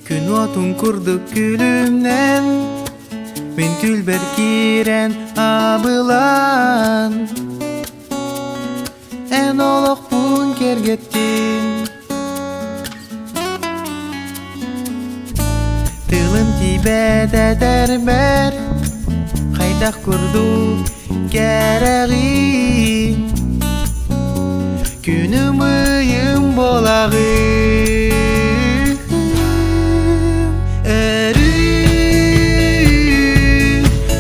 Күн уотун курдук күлүмнэн Мин түүлбэр киирэн абылаан Эн олохпун кэргэттин Тылым тиийбэт этэрбэр Хайдах курдук кэрэҕин Күнүм ыйым буолаҕын Өрүү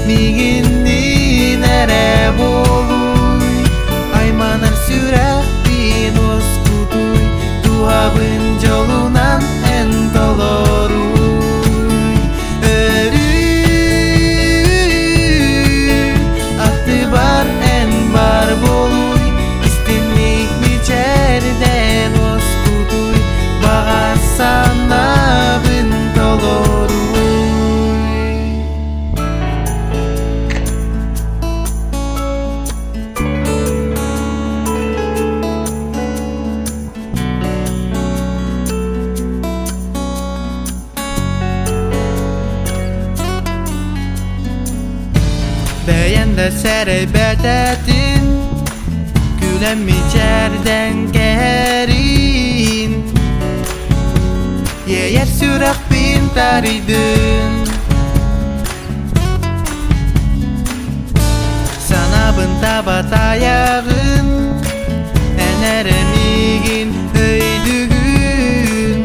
миигинниин эрэ буолуй Айманар сүрэхпин уоскутуй Туһабын дьолунан эн толоруй Өрүү аттыбар эн бар буолуй Истинник мичээрдэн уоскутуй Баҕа санаабын толоруй. Бэйэн да сэрэйбэт этин Күлэн мичээрдэн кэһэрин Иэйэр сүрэхпин тарыйдын Санаабын таба тайаҕын Эн эрэ миигин өйдүгүн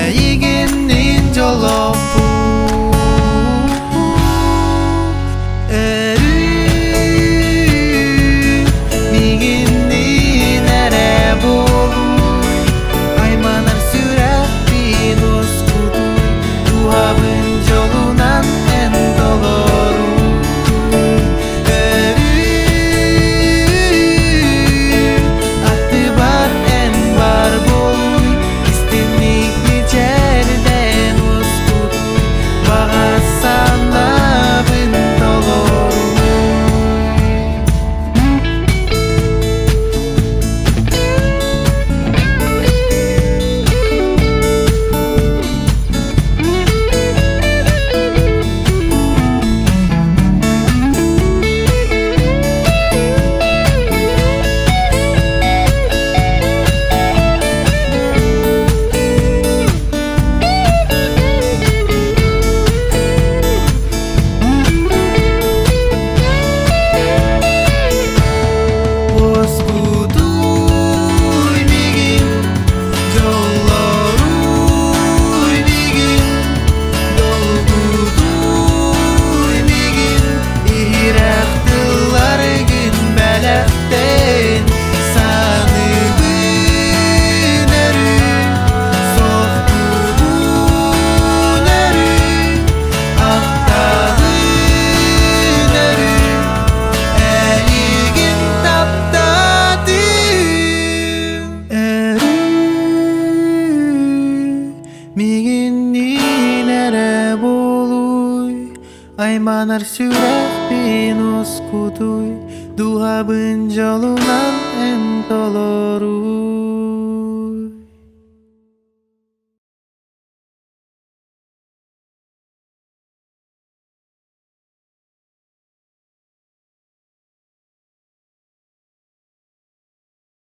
Эйигинниин дьоллоохпун Өрүү миигинниин эрэ буолуй Айманар сүрэхпин уоскутуй Туһабын дьолунан эн толоруй Өрүү аттыбар эн бар буолуй Истинник мичээрдэн уоскутуй Баҕа санаабын толоруй. Уоскутуй миигин, дьоллоруй миигин, долгутуй миигин, иһирэх тылларгын бэлэхтэн саныыбын өрүү, соһуйбун өрүү, ахтабын өрүү, эйигин таптаатым. Өрүү миигинниин эрэ буолуй, айманар сүрэхпин уоскутуй, дууһабын дьолунан эн толоруй.